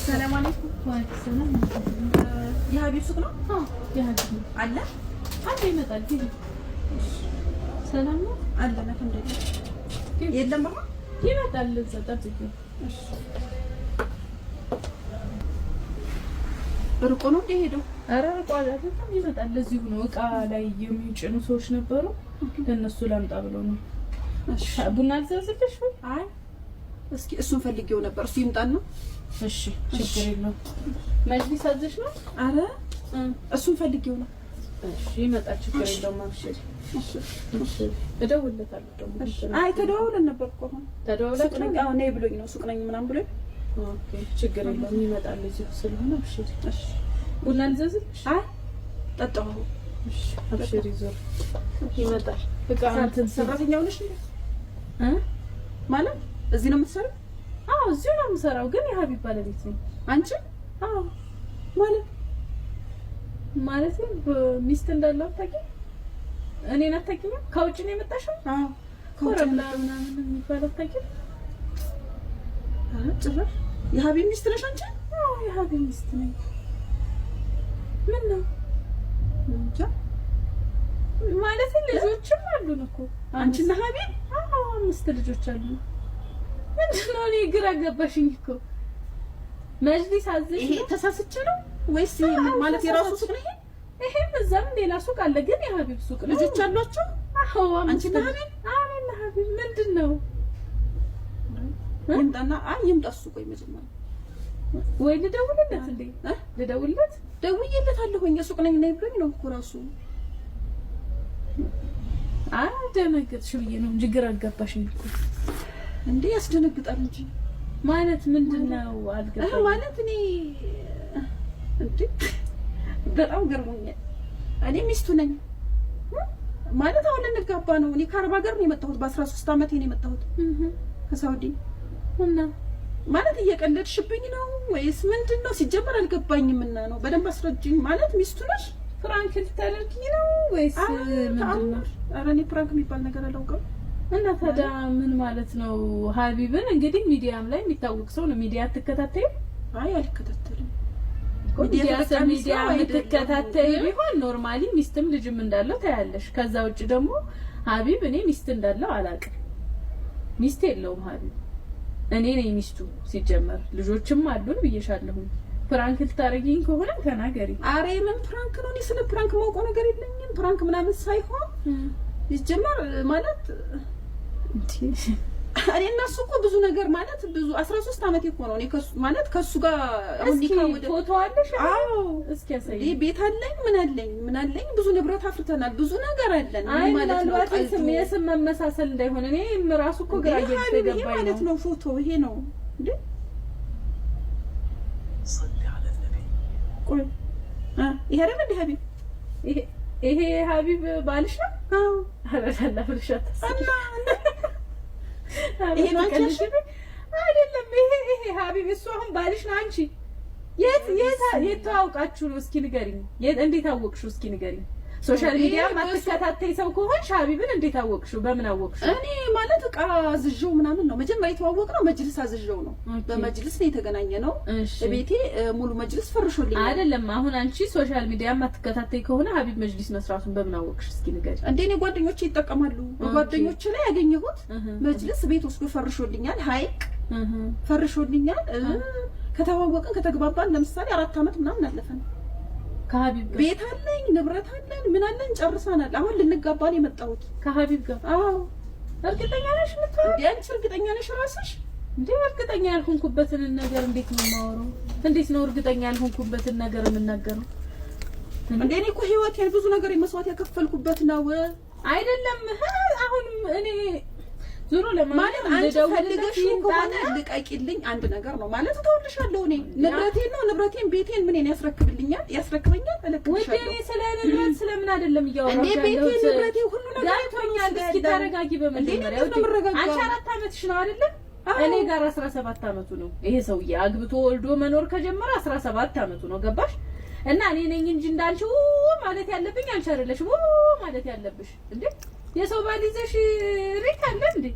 ሰላም አለይኩም። ሰላም። የሀቢብ ሱቅ ነው? አዎ፣ የሀቢብ ነው። አለ አለ፣ ይመጣል። ግቢ። ሰላም ነው? አለ። አልሐምዱሊላህ። የለም አሁን? ይመጣል። እዛ ጠብቂው። እሺ። ርቆ ነው እንደ ሄደው? ኧረ ርቆ አይደለም፣ ይመጣል። ለዚሁ ነው። እቃ ላይ የሚጭኑ ሰዎች ነበሩ፣ ለእነሱ ላምጣ ብሎ ነው። እሺ። ቡና ልዘዝልሽ ወይ? አይ፣ እስኪ እሱን ፈልጌው ነበር። እሱ ይምጣና። እሺ፣ ችግር የለውም። መጅሊስ አዘሽ ነው? አረ እሱን ፈልጌው ነው። እሺ፣ ይመጣል። ችግር የለውም። አብሽሪ። እሺ። እሺ፣ እደውልለታለሁ ደግሞ። እሺ። አይ፣ ተደዋውለን ነበር እኮ አሁን። ሱቅ ተደዋውላችሁ? ነኝ፣ አዎ፣ ነይ ብሎኝ ነው። ሱቅ ነኝ ምናምን ብሎኝ። Okay፣ ችግር የለውም። ይመጣል። እዚሁ ስለሆነ አብሽሪ። እሺ። ቡና ልዘዝልሽ? አይ፣ ጠጣሁ። እሺ፣ አብሽሪ። ዞር ይመጣል። እቃ እንትን ሰራተኛው ነሽ እንዴ? እ ማለት እዚህ ነው የምትሰሪው? አዎ፣ እዚሁ ነው የምሰራው፣ ግን የሀቢብ ባለቤት ነኝ። አንቺ? አዎ። ማለት? ማለት ሚስት እንዳለው አታውቂም? እኔን አታውቂኝም? ከውጭ ነው የመጣሽው? አዎ፣ ከውጭ። ኮረብላ ምናምን የሚባል አታውቂም? ኧረ ጭራሽ የሀቢብ ሚስት ነሽ አንቺ? አዎ፣ የሀቢብ ሚስት ነኝ። ምን ነው? እንጃ። ማለት ልጆችም አሉን እኮ። አንቺና ሀቢብ? አዎ፣ 5 ልጆች አሉ። ምንድን ነው? እኔ ግራ ገባሽኝ እኮ። መጅሊስ አዘሽ ይሄ ነው? ተሳስቼ ነው ወይስ ይሄ ምን ማለት የራሱ ሱቅ ነው ይሄ? ይሄም እዛም ሌላ ሱቅ አለ፣ ግን የሀቢብ ሱቅ ነው። ልጆች አሏቸው? አዎ፣ 5 አንቺና ልጆች። ሀቢብ? አዎ፣ እኔና ሀቢብ። ምንድን ነው? ይምጣና፣ አይ፣ ይምጣ እሱ። ቆይ መጀመሪያ ወይ ልደውልለት እንዴ? እ? ልደውልለት? ደውዬለታለሁኝ። ሱቅ ነኝ ነይ ብሎኝ ነው እኮ ራሱ። አይ፣ ደነገጥሽ ብዬ ነው እንጂ ግራ አጋባሽኝ እኮ። እንዴ፣ ያስደነግጣል እንጂ። ማለት ምንድን ነው? አልገባኝም። ማለት እኔ እንዴ በጣም ገርሞኛል። እኔ ሚስቱ ነኝ ማለት አሁን ልንጋባ ነው። እኔ ከአረብ ሀገር ነው የመጣሁት። በ13 ዓመቴ ነው የመጣሁት ከሳውዲ። እና ማለት እየቀለድሽብኝ ነው ወይስ ምንድን ነው? ሲጀመር አልገባኝም እና ነው፣ በደንብ አስረጅኝ። ማለት ሚስቱ ነሽ? Prank ልታደርጊኝ ነው ወይስ ምንድን ነው? ኧረ እኔ prank የሚባል ነገር አላውቅም። እና ታዲያ ምን ማለት ነው? ሀቢብን እንግዲህ ሚዲያም ላይ የሚታወቅ ሰው ነው። ሚዲያ አትከታተይም? አይ፣ አልከታተልም። ሚዲያ ተጠቃሚ ሚዲያ ሰው አይደለሁም። የምትከታተይ ቢሆን normally ሚስትም ልጅም እንዳለው ታያለሽ። ከዛ ውጭ ደግሞ ሀቢብ እኔ ሚስት እንዳለው አላውቅም። ሚስት የለውም ሀቢብ። እኔ ነኝ ሚስቱ ሲጀመር። ልጆችም አሉን ብዬሻለሁኝ። Prank ልታረጊኝ ከሆነ ተናገሪ። ኧረ የምን prank ነው? እኔ ስለ prank ማውቀው ነገር የለኝም። Prank ምናምን ሳይሆን ሲጀመር ማለት እኔ እና እሱ እኮ ብዙ ነገር ማለት ብዙ 13 ዓመት እኮ ነው። እኔ ከሱ ማለት ከሱ ጋር አሁን እስኪ ኒካ ወደ ፎቶ አለሽ? አዎ። እስኪ ያሳይ። እንዴ፣ ቤት አለኝ፣ ምን አለኝ፣ ምን አለኝ፣ ብዙ ንብረት አፍርተናል፣ ብዙ ነገር አለን። ምን አይ፣ ማለት ነው? ምናልባት ቀልዱ? ስም የስም መመሳሰል እንዳይሆን እኔም ራሱ እኮ ግራ እንዴ ሀቢብ፣ ይሄ እየተገባኝ ማለት ነው። ነው ፎቶ ይሄ ነው እንዴ? صل على النبي. ቆይ ይሄ አይደል እንዴ ሀቢብ? ይሄ ሀቢብ ባልሽ ነው? አዎ። ኧረ ላላ ብለሽ አታስቢ። እና ይሄ ነው አንቺ ያልሽኝ? አይደለም፣ ይሄ ሀቢብ እሱ አሁን ባልሽ ነው። አንቺ የት የት የት ተዋውቃችሁ ነው? እስኪ ንገሪኝ። የት እንዴት አወቅሽው? እስኪ ንገሪኝ። Social media ማትከታተይ ሰው ከሆንሽ ሀቢብን እንዴት አወቅሽው? በምን አወቅሽው? እኔ ማለት እቃ አዝዤው ምናምን ነው መጀመሪያ የተዋወቅነው። መጅልስ አዝዤው ነው። በመጅልስ ነው የተገናኘነው። ቤቴ ሙሉ መጅልስ ፈርሾልኛል። አይደለም፣ አሁን አንቺ social media ማትከታተይ ከሆነ ሀቢብ መጅሊስ መስራቱን በምን አወቅሽ? እስኪ ንገሪኝ። እንዴ፣ እኔ ጓደኞቼ ይጠቀማሉ። ጓደኞቼ ላይ ያገኘሁት። መጅልስ ቤት ወስዶ ፈርሾልኛል። ሀይቅ ፈርሾልኛል። ከተዋወቅን ከተግባባን ለምሳሌ 4 ዓመት ምናምን አለፈን። ከሀቢብ ጋር? ቤት አለኝ፣ ንብረት አለን፣ ምን አለን፣ ጨርሰናል። አሁን ልንጋባ ነው የመጣሁት። ከሀቢብ ጋር? አዎ። እርግጠኛ ነሽ የምትሆነው? እንዴ፣ አንቺ እርግጠኛ ነሽ ራስሽ? እንዴ፣ እርግጠኛ ያልሆንኩበትን ነገር እንዴት ነው የማወራው? እንዴት ነው እርግጠኛ ያልሆንኩበትን ነገር የምናገረው? እንዴ፣ እኔ እኮ ህይወቴን ብዙ ነገር መስዋዕት ያከፈልኩበት ነው። አይደለም፣ አሁን እኔ ዞሮ ማለት አንቺ ፈልገሽው ከሆነ ልቀቂልኝ፣ አንድ ነገር ነው ማለት እተውልሻለሁ። እኔ ንብረቴን ነው፣ ንብረቴን ቤቴን ምኔን ያስረክብልኛል፣ ያስረክበኛል፣ እለቅልሻለሁ። እኔ ስለ ንብረት ስለምን አይደለም እያወራሁ እንዴ ቤቴ ያለሁት። ንብረቴ ሁሉ ነገር ገብቶኛል። እስኪ ተረጋጊ በመጀመሪያ። እንዴ፣ እንዴት ነው የምረጋጋው? አንቺ 4 ዓመትሽ ነው አይደለ? እኔ ጋር 17 ዓመቱ ነው ይሄ ሰውዬ። አግብቶ ወልዶ መኖር ከጀመረ 17 ዓመቱ ነው። ገባሽ? እና እኔ ነኝ እንጂ እንዳንቺ ው ማለት ያለብኝ አንቺ አይደለሽም ው ማለት ያለብሽ። እንዴ፣ የሰው ባል ይዘሽ ሪት አለ እንዴ?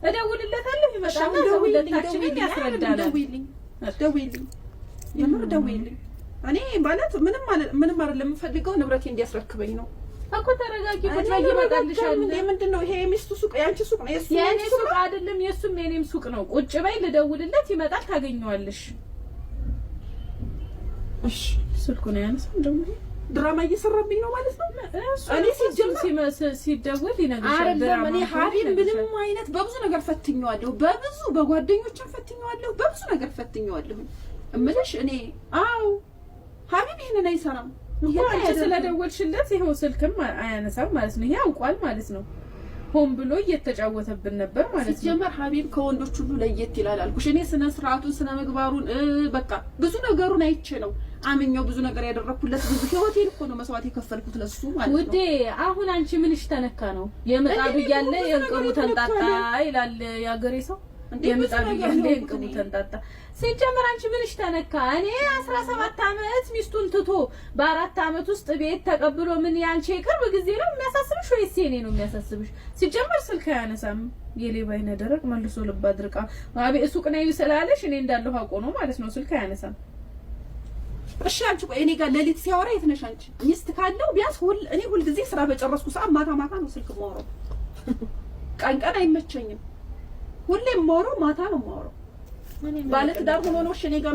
እደውልለታለሁ፣ ይመጣና ሁለታችንን ያስረዳናል። ደውይልኝ፣ ደውይልኝ። የምር ደውይልኝ። እኔ ማለት ምንም ምንም አይደለም፣ የምፈልገው ንብረቴ እንዲያስረክበኝ ነው እኮ። ተረጋጊ፣ ቁጭ በይ፣ ይመጣልሻል። ምንድን ነው ይሄ? የሚስቱ ሱቅ የአንቺ ሱቅ ነው? የእሱ የእኔ ሱቅ አይደለም፣ የእሱም የእኔም ሱቅ ነው። ቁጭ በይ፣ ልደውልለት፣ ይመጣል፣ ታገኘዋለሽ። እሺ፣ ስልኩን አያነሳም ደግሞ። ድራማ እየሰራብኝ ነው ማለት ነው። እኔ ሲጀምር ሲደውል ይነግርሻል። አይደለም እኔ ሀቢብ ምንም አይነት በብዙ ነገር ፈትኜዋለሁ፣ በብዙ በጓደኞችም ፈትኜዋለሁ፣ በብዙ ነገር ፈትኜዋለሁ። እምልሽ እኔ አዎ ሀቢብ ይሄንን አይሰራም። አንቺ ስለደወልሽለት ይኸው ስልክም አያነሳም ማለት ነው። ይሄ አውቋል ማለት ነው። ሆን ብሎ እየተጫወተብን ነበር ማለት ነው። ሲጀመር ሀቢብ ከወንዶች ሁሉ ለየት ይላል አልኩሽ። እኔ ስነ ስርዓቱን ስነ ምግባሩን በቃ ብዙ ነገሩን አይቼ ነው አምኜው ብዙ ነገር ያደረኩለት። ብዙ ህይወቴን እኮ ነው መስዋዕት የከፈልኩት ለሱ ማለት ነው። ውዴ አሁን አንቺ ምንሽ ተነካ ነው? የምጣዱ እያለ የእንቅቡ ተንጣጣ ይላል የአገሬ ሰው። የምጣዱ እያለ የእንቅቡ ተንጣጣ። ሲጀመር አንቺ ምንሽ ተነካ? እኔ 17 ዓመት ሚስቱን ትቶ በ4 ዓመት ውስጥ ቤት ተቀብሎ ምን ያንቺ የቅርብ ጊዜ ነው የሚያሳስብሽ ወይስ የኔ ነው የሚያሳስብሽ? ሲጀመር ስልክ አያነሳም። የሌባ አይነ ደረቅ መልሶ ልብ አድርቃ አቤ ሱቅ ነኝ ስላለሽ እኔ እንዳለሁ አውቆ ነው ማለት ነው። ስልክ አያነሳም። እሺ አንቺ ቆይ እኔ ጋር ሌሊት ሲያወራ የት ነሽ አንቺ? ሚስት ካለው ቢያንስ እኔ ሁል ጊዜ ስራ በጨረስኩ ሰዓት ማታ ማታ ነው ስልክ የማወራው። ቀን ቀን አይመቸኝም። ሁሌ የማወራው ማታ ነው የማወራው። ባለትዳር ሆኖ ነው እሺ እኔ ጋር